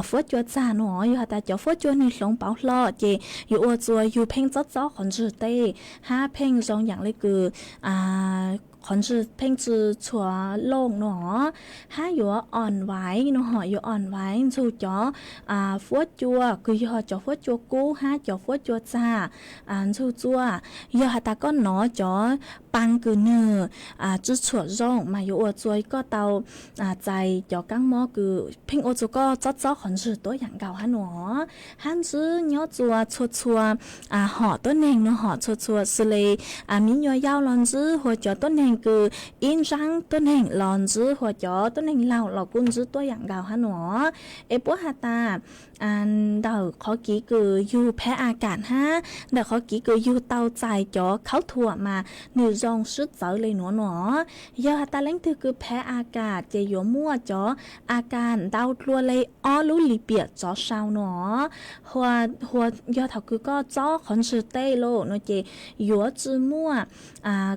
fuab cua txag no. Yog has tas cov fuab cua nws hloov pauv hlo ces yuav ua txua yug pheej txob txob qhov ntswg tej hab pheej zoo yaam le kws qhov ntswg pheej tsi txhua looj no, hab yuav oos vaiv no hom, yuav oos vaiv ntxug cov fuab cua kws yog cov fuab cua kub hab cov fuab cua txag ntxug txua. Yog has tas koj nov cov paa kws nwg tsi txhuam zoo mas yuav ua txua koj tau txais cov kaab mob kws pheej ua txua koj txob txob qhov ntswg tuab yaam nkaus hab no. Hab ntsib nyob txua txhua txhua hom tuab neeg no hom, txhua txhua xws le miv nyuas yau los ntsib, hua cov tuab neeg kws ib ntsaab tuab neeg los ntsib, hua cov tuab neeg laug los kuj ntsib tuab yaam nkaus hab no. Es puab has tas ntawm qhov kev kws yug phav a kas hab ntawm qhov kev kws yug tau txais cov khaub thuam mas nwg zoo sib txawv le nuav no. Yog has tas leej twg kws phav a kas ces yuav muaj cov a kas ntau dlua le ob lub lim piam tsov sau no. Hua, hua yog thaum kws koj txob qhov ntswg tej lawm no ces yuav tsi muaj,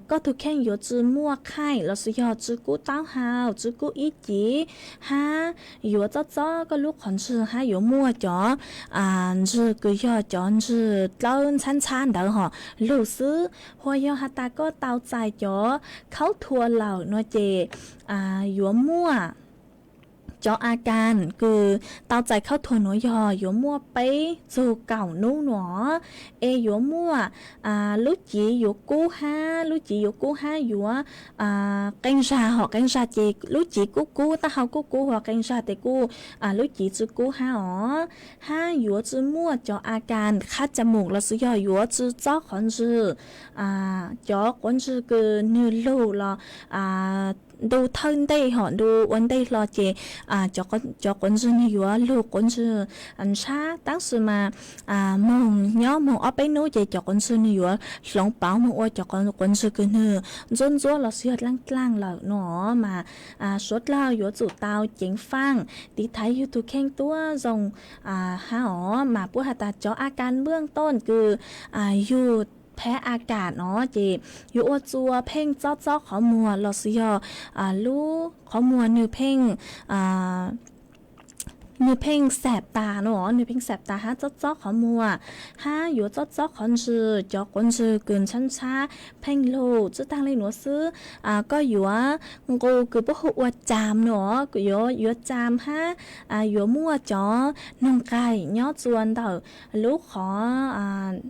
koj tug kheej yuav tsi muaj qhaij los sis yog tsi kub taub hau, tsi kub ib civ, hab yuav txob txob koj lub qhov ntswg hab yuav muaj cov ntswg kws yog cov ntswg dlawb ntxhab ntxhab ntawd hom lug xwb. Hua yog has tas koj tau txais cov khaub thuam lawm no ces yuav muaj cov a kas kws tau txais khaub thuam nuav yog yuav muaj peb txug kaum nub no, es yuav muaj lub civ yuav kub hab, lub civ yuav kub hab yuav qee zag hom, qee zag ces lub civ kuj kub, taub hau kuj kub, hua qee zag tes kuj lub civ tsi kub hab os. Hab yuav tsi muaj cov a kas qhab ca mus los sis yog yuav tsi txob qhov ntswg, cov quav ntswg kws nwg lug los ntu thawj ntej hom ntu ua ntej hlo ces cov quav ntswg nwg yuav lug quav ntswg ntshab, tab sis mas moog nyob moog ob peb nub ces cov quav ntswg nwg yuav hloov pauv moog ua cov quav ntswg kws nwg ntxuab ntxuab los sis yog dlaaj dlaaj lawm no mas suav dlawg yuav tsum tau ceev faaj tiv thaiv yug tug kheej tuab zoo hab os. Mas puab has tas cov a kas npwj tooj kws yug phav a kas no ces yuav ua txua pheej txob txob qhov muag los sis yog lub qhov muag nwg pheej nwg pheej xam tas no, nwg pheej xam tas hab txob txob qhov muag, hab yuav txob txob qhov ntswg, cov quav ntswg kws ntshab ntshab pheej lug. Tsi taag le nuav xwb, koj yuav nqus kws puab hu ua caas no, yuav caas hab yuav muaj cov noog qaig nyob txua ntawm lub qhov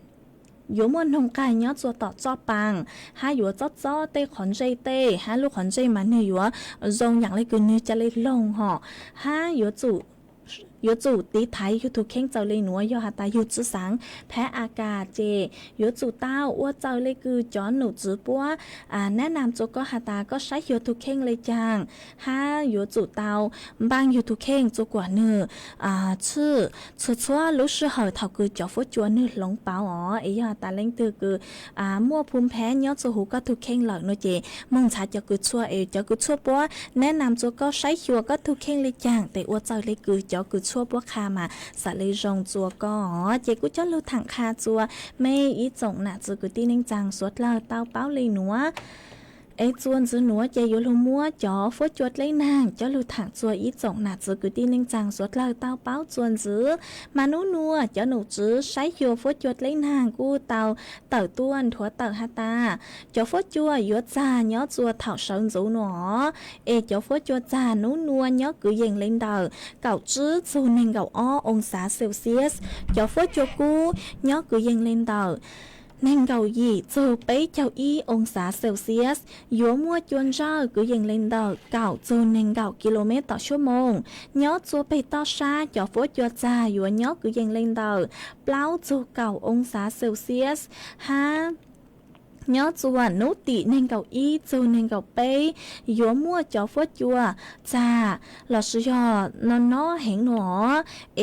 yuav muaj noog qaig nyob txua tom txoj paa, hab yuav txob txob tej qhov ntsej tej, hab lub qhov ntsej mas nwg yuav zoo yaam le kws nwg ca le loog hom, hab yuav tsum tiv thaiv yug tug kheej txawm le nuav. Yog has tas yug tsi xaav phav a kas ces yuav tsum tau ua txawm le kws cov num tswv puab nab nam txua koj has tas koj saib xyuas tug kheej le caag, hab yuav tsum tau npaaj yug tug kheej txua kuas nwg txhwj txhua txhua lub sij hawm thaum kws cov fuab cua nwg hloov pauv os. Es yog has tas leej twg kws muaj phu phav nyob txua huv koj tug kheej lawm no ces moog ntxhaav cov kws tshuaj, es cov kws tshuaj puab nab nam txua koj saib xyuas koj tug kheej le caag tes ua txawm le kws cov kws tshuaj puab qha mas xam le zoo txua koj os. Ces kuv coj lug thaam qha txua mej ib tsoom nam txiv kwv tij neej tsaa suav dlawg tau paub le nuav. Es txuas ntxiv nuav ces yuav lug muab cov fuab cua dleb naag coj lug thaam txua ib tsoom nam txiv kwv tij neej tsaa suav dlawg tau paub txuas ntxiv. Mas nub nuav cov num tswv saib xyuas fuab cua dleb naag kuj tau tawm tuaj nthuav tawm has tas cov fuab cua yuav txag nyob txua thaum sawv ntxuv nuav, es cov fuab cua txag nub nuav nyob kwv yees le ntawm kaum tsib txug neeg nkaum ob oo xav Celsius. Cov fuab cua kub nyob kwv yees le ntawm neeg nkaum yim txug peb caug ib oo xav Celsius. Yuav muaj cua ntsawj kwv yees le ntawm kaum txug neeg nkaum ki lo mev tom xuab moos. Nyob txua peg toj sab cov fuab cua txag yuav nyob kwv yees le ntawm plaub txug kaum oo xav Celsius, hab nyob txua nub tim neeg nkaum ib txug neeg nkaum peb yuav muaj cov fuab cua txag los sis yog no no heev no,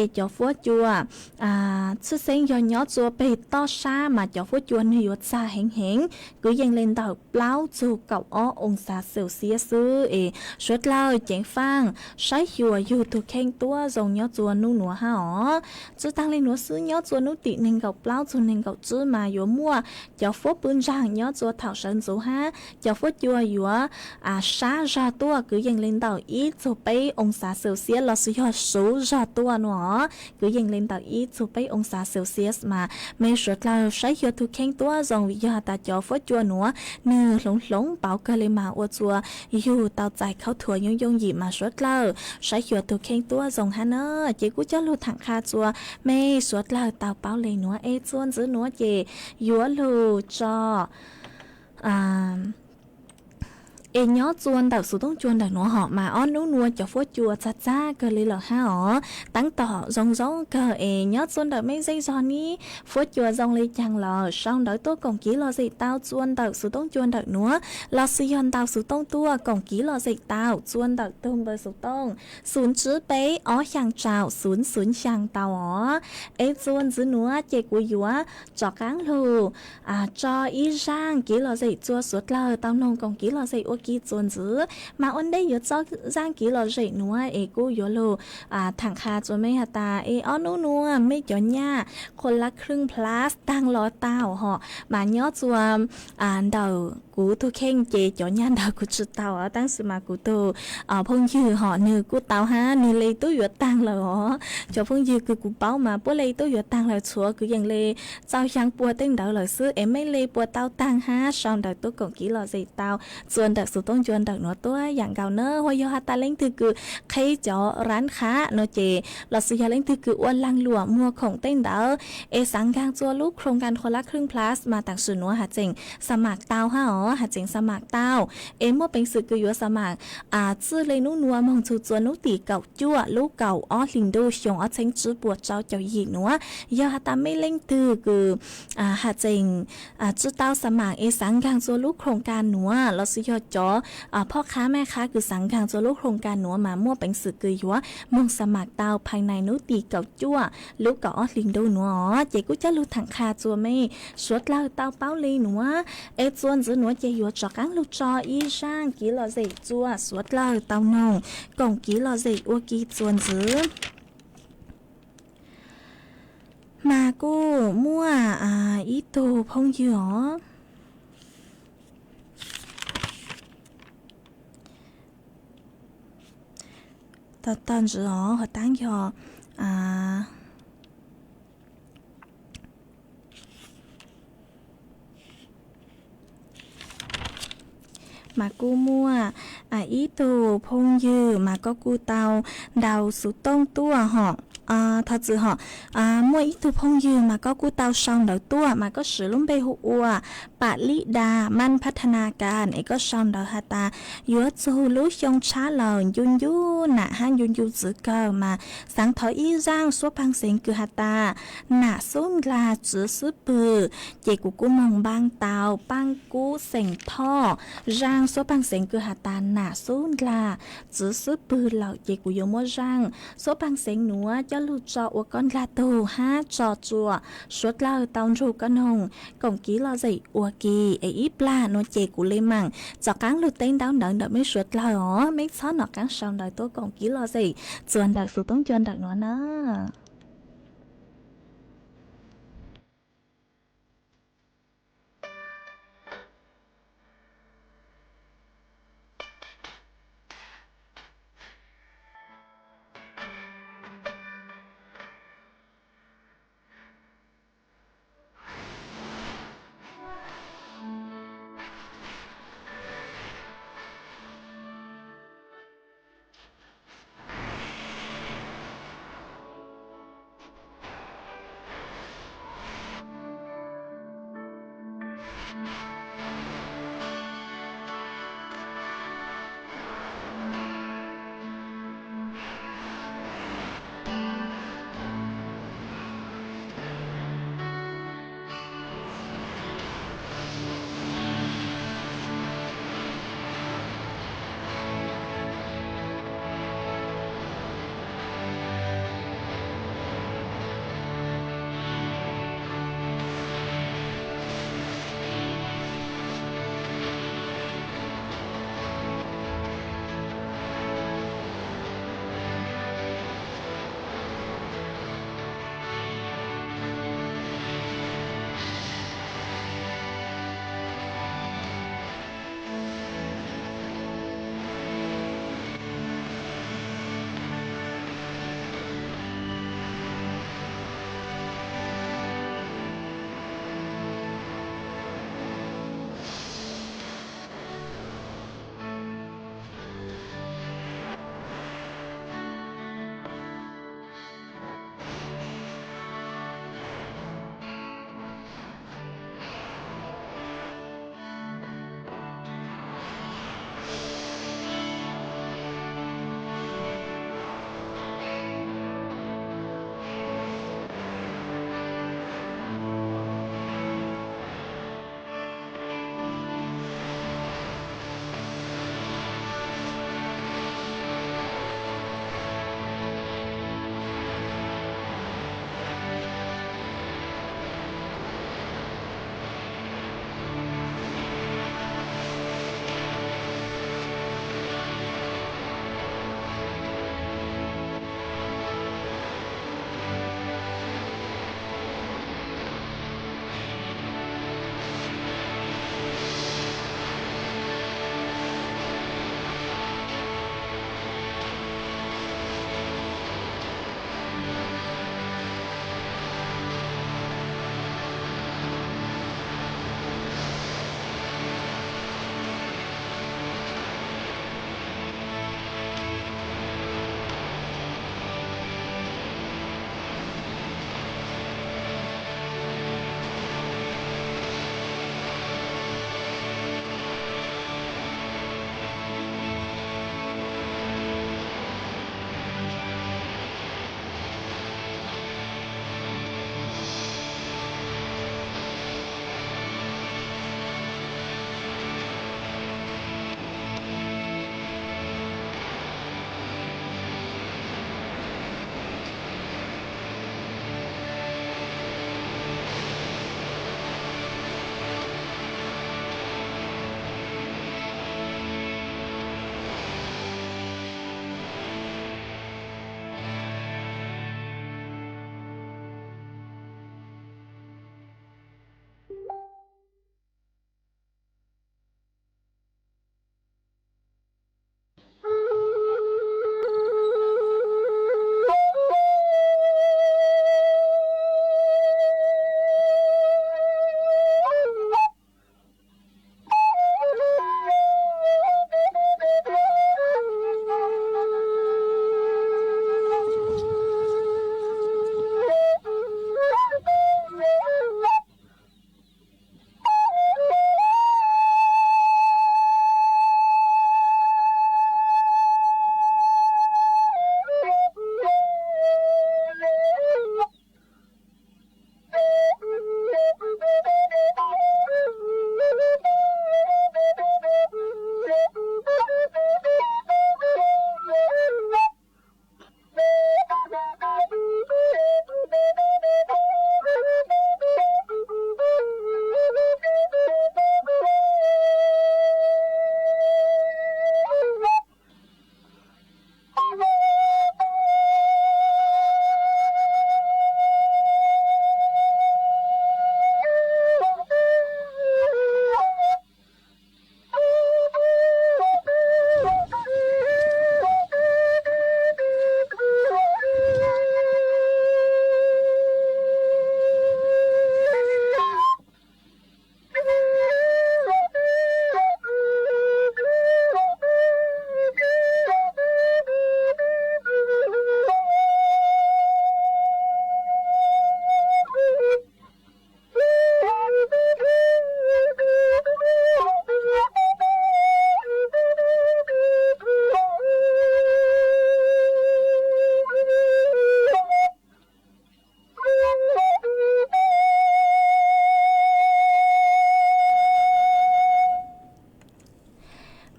es cov fuab cua tshwj xeeb yog nyob txua peg toj sab mas cov fuab cua nwg yuav txag heev heev kwv yees le ntawm plaub txug kaum ob oo xav Celsius xwb. Es suav dlawg ceev faaj saib xyuas yug tug kheej tuab zoo nyob txua nub nuav hab os. Tsi taag le nuav xwb, nyob txua nub tim neeg nkaum plaub txug neeg nkaum tsib mas yuav muaj cov fuab pw ntsaag nyob txua thaum sawv ntxuv hab cov fuab cua yuav sab zog tuaj kwv yees li ntawm ib txug peb oo xav Celsius lossis yog suv zog tuaj no, kwv yees li ntawm ib txug peb oo xav Celsius mas mej suav dlawg saib xyuas tug kheej tuab zoo vim yog has tas cov fuab cua nuav nwg hloov hloov pauv kawg li mas ua txua yug tau txais khaub thuas yooj yooj yim mas suav dlawg saib xyuas tug kheej tuab zoo hab na. Ces kuv coj lug thaam qha txua mej suav dlawg tau paub le nuav es txua ntxiv nuav ces yuav lug tso es nyob txua ntawm xuv toob cua ntawm nuav hom mas ob nub nuav cov fuab cua txag txag kawg li lawm hab os. Taab tom zoo zoo kawg es nyob txua ntawm mej zej zog nib fuab cua zoo le caag lawm sau ntawv tuaj koom kiv lom zem tau txua ntawm xuv toob cua ntawm nuav lossis yog ntau xuv toob tuaj koom kiv lom zem tau txua ntawm tug npawb xuv toob xum tswb peb ob xyaa tsaum xum xum xyaa tau os. Es txua ntxiv nuav ces kuv yuav rov qaab lug tso ib zaaj kiv lom zem txua suav dlawg tau noog koom kiv lom zem ua ke txua ntxiv. Mas ua ntej yuav tso zaaj kiv lom zem nuav es kuj yuav lug thaam qha txua mej has tas es ob nub nuav mej cov nyaj Khua Lab Khwj Plus taag los tau hom mas nyob txua ntawm kuv tug kheej ces cov nyaj ntawd kuv tsi tau, tab sis mas kuv tug phooj ywg hom nwg kuj tau hab nwg le tub yuav taag lawm os. Cov phooj ywg kws kuv paub mas puab le tub yuav taag lawm txhua kwv yees le txaus xyaa puas tej ntawd lawm xwb es mej le puas tau taag hab sau ntawv tuaj koom kiv lom zem tau txua ntawm xuv toob cua ntawm nuav tuab yaam nkaus na. Hos yog has tas leej twg kws qheb cov rab khab no ces lossis yog leej twg kws ua laag luam muag khoom tej ntawd es xaav nkaag txua lub Khroos Kas Khua Lab Khwj Plus mas taam sim nuav has tseem xa maam tau hab os, has tseem xa maam tau. Es muaj peev xwm kws yuav xa maam txij le nub nuav moog txug txua nub tim kaum cuaj lub kaum ob hlis ntuj xyoo ob txheeb tsib puas rau caum yim nuav. Yog has tas mej leej twg kws has tseem tsi tau xa maam es xaav nkaag txua lub Khroos Kas nuav lossis yog cov phoj qhab mej qhab kws xaav nkaag txua lub Khroos Kas nuav mas muaj peev xwm kws yuav moog xa maam tau phaj nais nub tim kaum cuaj lub kaum ob hlis ntuj nuav os. Ces kuj coj lug thaam qha txua mej suav dlawg tau paub le nuav es txua ntxiv nuav ces yuav rov qaab lug tso ib zaaj kiv lom zem txua suav dlawg tau noog koom kiv lom zem ua ke txua ntxiv. Mas kuj muaj ib tug phooj ywg os, tau tau ntsis os, hov taab yog mas kuj muaj ib tug phooj ywg mas koj kuj tau ntaus xuv tooj tuaj hom. Thov txim hom, muaj ib tug phooj ywg mas koj kuj tau sau ntawv tuaj mas koj siv lub npe hu ua Pam Lib Das Maj Phab Tha Na Kas es koj sau ntawv has tas yuav txug lub xyoo tshab lawm ncu ncu nam hab ncu ncu txwv kawg mas xaav thov ib zaaj suab paag xeev kws has tas nam xub ndlag txwv xub pwg. Ces kuv kuj moog npaaj tau Paaj Kub xeem Thoj, zaaj suab paag xeev kws has tas nam xub ndlag txwv xub pwg lawm ces kuv yuav muab zaaj suab paag xeev nuav coj lug tso ua koj ndlag tug hab tso tsua suav dlawg tau nrug koj noog koom kiv lom zem ua ke es ib plag nuav ces kuv le maam rov qaab lug teb ntaub ntawv ntawm mej suav dlawg os, mej txhob nov qaab sau ntawv tuaj koom kiv lom zem txua ntawm xuv tooj cua ntawm nuav na.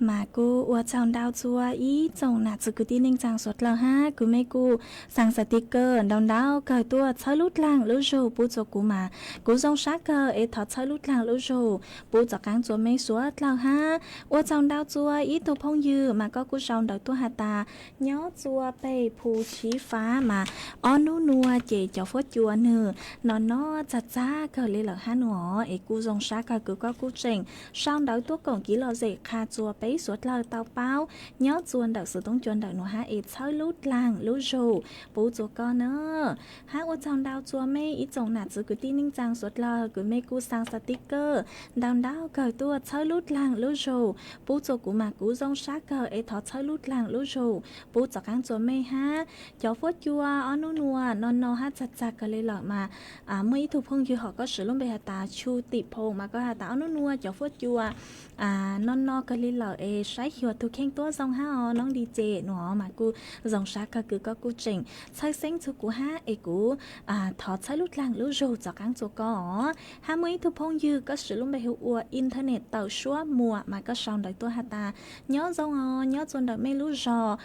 Mas kuv ua tsaug ntau txhua ib tsoom nam txiv kwv tij neej tsaa suav dlawg hab kws mej kuj xaa xas tiv kawg ntau ntau kawg tuaj txhawb lub dlaag lub zug pub txhua kuv mas kuv zoo sab kawg es thov txhawb lub dlaag lub zug pub txhua qaab txhua mej suav dlawg hab ua tsaug ntau txhua ib tug phooj ywg mas koj kuj sau ntawv tuaj has tas nyob txhua peg Phu Tshiv Fav mas ob nub nua ces cov fuab cua nwg no no txag txag kawg le lawm hab nua es kuj zoo sab kawg kws koj kuj tseem sau ntawv tuaj koom kev lom zem qha txhua peb suav dlawg tau paub nyob txhua ntawm xuv toob cua ntawm nua hab es txhawb lub dlaag lub zug pub txhua koj na. Hab ua tsaug ntau txhua mej ib tsoom nam txiv kwv tij neej tsaa suav dlawg kws mej kuj xaa xas tiv kawg ntau ntau kawg tuaj txhawb lub dlaag lub zug pub txhua kuv mas kuv zoo sab kawg es thov txhawb lub dlaag lub zug pub txhua qaab txhua mej hab cov fuab cua ob nub nua no no hab txag txag kawg le lawm mas muaj ib tug phooj ywg hom koj siv lub npe has tas Chu Tim Phoom mas koj has tas ob nub nua cov fuab cua no no kawg le lawm es saib xyuas tug kheej tuab zoo hab os noob li ces nua mas kuj zoo sab kawg kws koj kuj tseem txhawb xeeb txug kuv hab es kuv thov txhawb lub dlaag lub zug txhua qaab txhua koj os. Hab muaj ib tug phooj ywg koj siv lub npe hu ua internet tawm suab muas mas koj sau ntawv tuaj has tas nyob zoo os nyob txhua ntawm mej lub zog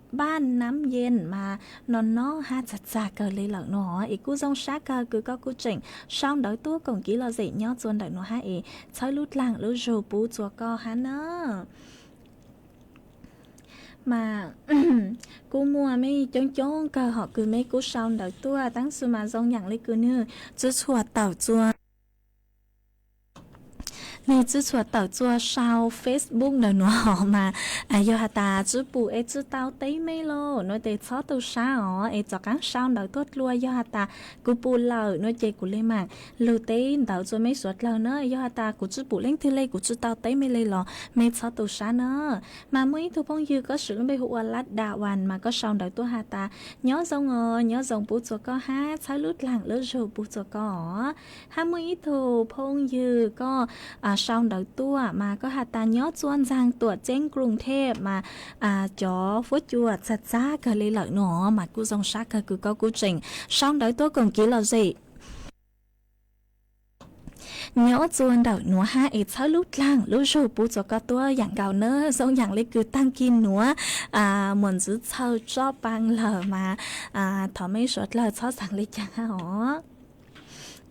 Npaj Nam Yees mas no no hab txag txag kawg le lawm nua es kuj zoo sab kawg kws koj kuj tseem sau ntawv tuaj koom kev lom zem nyob txhua ntawm nua hab es txhawb lub dlaag lub zug pub txhua koj hab na. Mas kuj muaj mej coob coob kawg hom kws mej kuj sau ntawv tuaj tab sis mas zoo yaam le kws nwg tsi txhua tawm txhua nwg tsi txhua tawm txhua sau Facebook ntawm nua hos mas yog has tas tsi pum es tsi tau teb mej lauj nua tes txhob tu sab os es txhua qaab sau ntawv tuaj dlua yog has tas kuv pum lawm nua ces kuv le maam lug teb ntawv txhua mej suav dlawg na. Yog has tas kuv tsi pum leej twg le kuv tsi tau teb mej le los mej txhob tu sab na. Mas muaj ib tug phooj ywg koj siv lub npe hu ua Lab Da Vas mas koj sau ntawv tuaj has tas nyob zoo os nyob zoo pub txhua koj hab txhawb lub dlaag lub zug pub txhua koj os. Hab muaj ib tug phooj ywg koj sau ntawv tuaj mas koj has tas nyob txhua ntxaag Tuam Ceeb Kruv Thej mas cov fuab cua txag txag kawg le lawm nua mas kuj zoo sab kawg kws koj kuj tseem sau ntawv tuaj koom kev lom zem nyob txhua ntawm nua hab es txhawb lub dlaag lub zug pub txhua koj tuab yaam nkaus na. Zoo yaam le kws taag kig nuav muam ntxwv txhawj tsob paa lawm mas thov mej suav dlawg txhob xaav le caag hab os.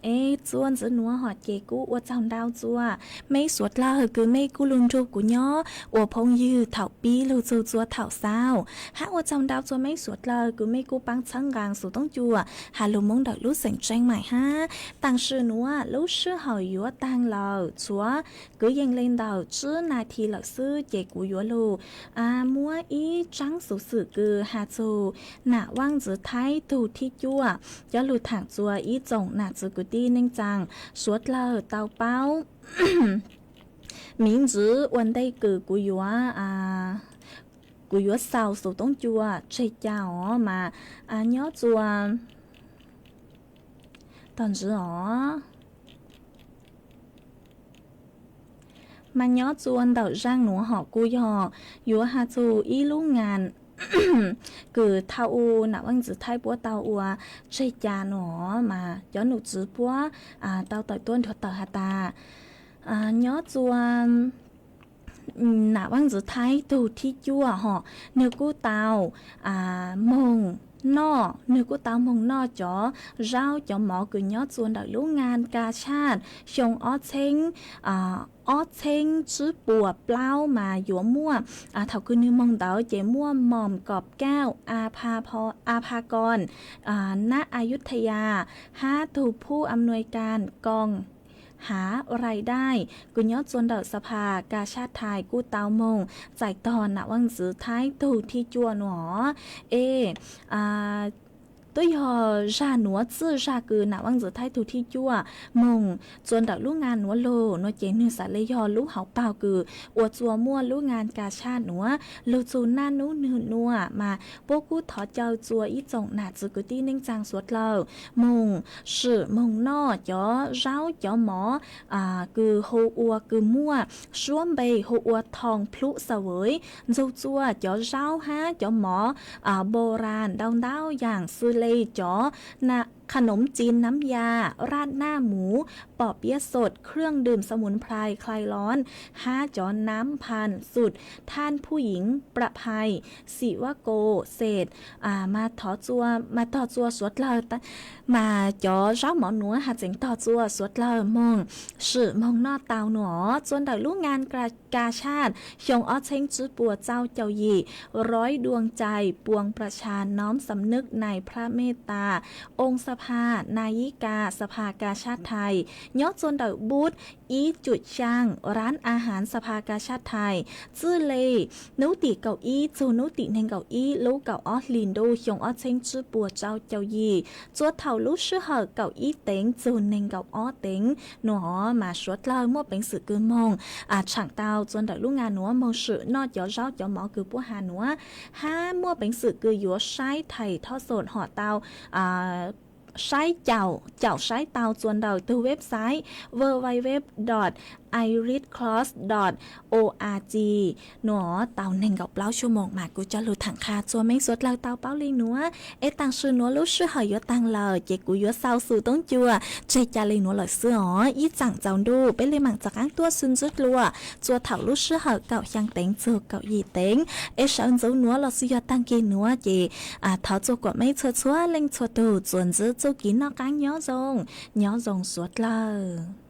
Es txhua ntxiv nuav hom ces kuj ua tsaug ntau txhua mej suav dlawg kws mej kuj lug nrug kuv nyob ua phooj ywg thaum pib lug txug txhua thaum xaus hab ua tsaug ntau txhua mej suav dlawg kws mej kuj paab txhawb nqaa xuv toob cua has lug Moob ntawm lub xeem Tseeb Maim hab taam sim nuav lub sij hawm yuav taag lawm txhua kwv yees le ntawm tsib nas this lawm xwb ces kuv yuav lug muab ib tsaab xuv xwm kws has txug Nam Vaaj Ntxwv Thaib tug thib cuaj coj lug thaam txhua ib tsoom nam txiv kwv tij neej tsaa suav dlawg tau paub miv ntxwv ua ntej kws kuv yuav kuv yuav xaus xuv toob cua tseg ca os mas nyob txhua tog ntxiv os mas nyob txhua ntawm zaaj nuav hom kuj yog yuav has txug ib lub ngas kws thaum u Nam Vaaj Ntxwv Thaib puab tau ua tseg ca nuav mas cov num txwv puab tau tawm tuab nrug tawm has tas nyob txhua Nam Vaaj Ntxwv Thaib tug thib cuaj hom nwg kuj tau moog noj, nwg kuj tau moog noj cov zaub cov mov kws nyob txhua ntawm lub ngas ka tshaj xyoo ob txheeb ob txheeb tsib puas plaub mas yuav muaj thaum kws nwg moog ntawd ces muaj mom kom kauj a pha kos nab a yub tha ya hab tug phuj a nuaj kas koos hav rais dai kws nyob txhua ntawm xa phas ka tshaj thais kuj tau moog txais tog Nam Vaaj Ntxwv Thaib tug thib cuaj nuav es twb yog zag nuav txij zag kws Nam Vaaj Ntxwv Thaib tug thib cuaj moog txhua ntawm lub ngas nuav lug nuav ces nwg xaav le yog lub hauv paug kws ua txhua muaj lub ngas ka tshaj nuav lug txug naj nub nwg nuav mas puab kuj thov caw txhua ib tsoom nam txiv kwv tij neej tsaa suav dlawg moog swm moog noj cov zaub cov mov kws hu ua kws muaj suab npe hu ua thoo plub xa vawv ntxug txhua cov zaub hab cov mov npo ras ntau ntau yaam xws le cov na ขนมจีนน้ำยา ราดหน้าหมู ปอเปี๊ยะสด เครื่องดื่มสมุนไพรคลายร้อน ห้าจ๋อน้ำพันธุ์สูตรท่านผู้หญิงประภัย ศิวโกเศรษฐ mas thov txua, mas tog txua suav dlawg, mas cov zaub mov nuav has tseem tog txua suav dlawg moog swm moog noj tau nuav. Txua ntawm lub ngan ka shaj xyoo ob txheeb tsib puas tsau caum yim, Rói Đuông Chay Puông Prasha Nóm Sắm Nức Nai Prah Meta, Ông Sa Pha, Nai Yij Ka, Sa Pha Ka Shaj Thais, nyob txua ntawm booth ib cuj xyaa, Rán A Hán Sa Pha Ka Shaj Thais, txwj li hnub tim kaum ib txug hnub tim neeg nkaum ib lub kaum ob hlis ntuj xyoo ob txheeb tsib puas tsau caum yim, txua thaum lub sij hawm kaum ib teev txug neeg nkaum ob teev nuav. Mas suav dlawg muaj peev xwm kws moog tshaam tau txua ntawm lub ngan nuav moog swm noj cov zaub cov mov kws puab has nuav, hab muaj peev xwm kws yuav saib thais thoj xom hom tau, saib caum, caum saib tau txua ntawm tug website www dot iriscross dot org nuav tau neeg nkaum plaub xuab moos. Mas kuv coj lug thaam qha txua meej suav dlawg tau paub li nuav, es taam sim nuav lub sij hawm yuav taag lawm ces kuv yuav xaus xus toob cua tseg ca le nuav lawm xwb os. Ib tsaam tsaus ntuj peb le maam rov qaab tuaj sib ntsib dlua txua thaum lub sij hawm kaum xyaa teev txug kaum yim teev. Es sawv ntxuv nuav los xwb yog taag kis nuav ces thov txua kuas mej txhua txhua leej txhua tug txuas ntxiv txuj kev noj qaab nyob zoo, nyob zoo suav dlawg.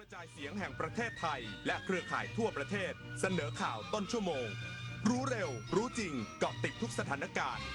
กระจายเสียงแห่งประเทศไทยและเครือข่ายทั่วประเทศ เสนอข่าวต้นชั่วโมง รู้เร็ว รู้จริง เกาะติดทุกสถานการณ์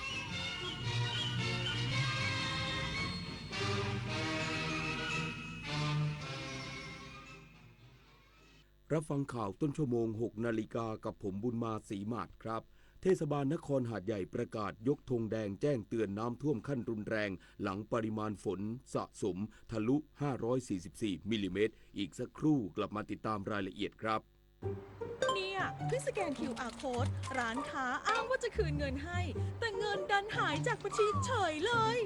รับฟังข่าวต้นชั่วโมง หกนาฬิกา กับผมบุญมา ศรีหมาดครับ เทศบาลนครหาดใหญ่ประกาศยกธงแดงแจ้งเตือนน้ำท่วมขั้นรุนแรง หลังปริมาณฝนสะสมทะลุ ห้าร้อยสี่สิบสี่ มิลลิเมตร อีกสักครู่กลับมาติดตามรายละเอียดครับ เนี่ย เพิ่งสแกน คิวอาร์ โค้ด ร้านค้าอ้างว่าจะคืนเงินให้ แต่เงินดันหายจากบัญชีเฉยเลย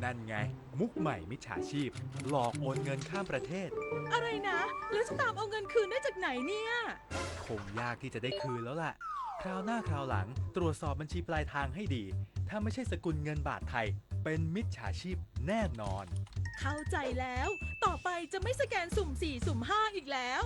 นั่นไง มุกใหม่มิจฉาชีพ หลอกโอนเงินข้ามประเทศ อะไรนะ แล้วจะตามเอาเงินคืนได้จากไหนเนี่ย คงยากที่จะได้คืนแล้วล่ะ คราวหน้าคราวหลัง ตรวจสอบบัญชีปลายทางให้ดี ถ้าไม่ใช่สกุลเงินบาทไทย เป็นมิจฉาชีพแน่นอน เข้าใจแล้ว ต่อไปจะไม่สแกนสุ่มสี่ สุ่มห้า อีกแล้ว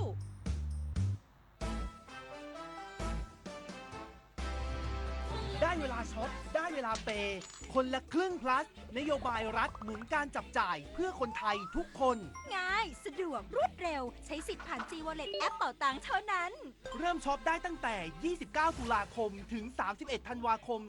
ได้เวลาช็อป ได้เวลาเปย์ คนละครึ่ง plus นโยบายรัฐหนุนการจับจ่ายเพื่อคนไทยทุกคน ง่าย สะดวก รวดเร็ว ใช้สิทธิ์ผ่าน G Wallet แอปเป๋าตังเท่านั้น เริ่มช็อปได้ตั้งแต่ ยี่สิบเก้า ตุลาคม ถึง สามสิบเอ็ด ธันวาคม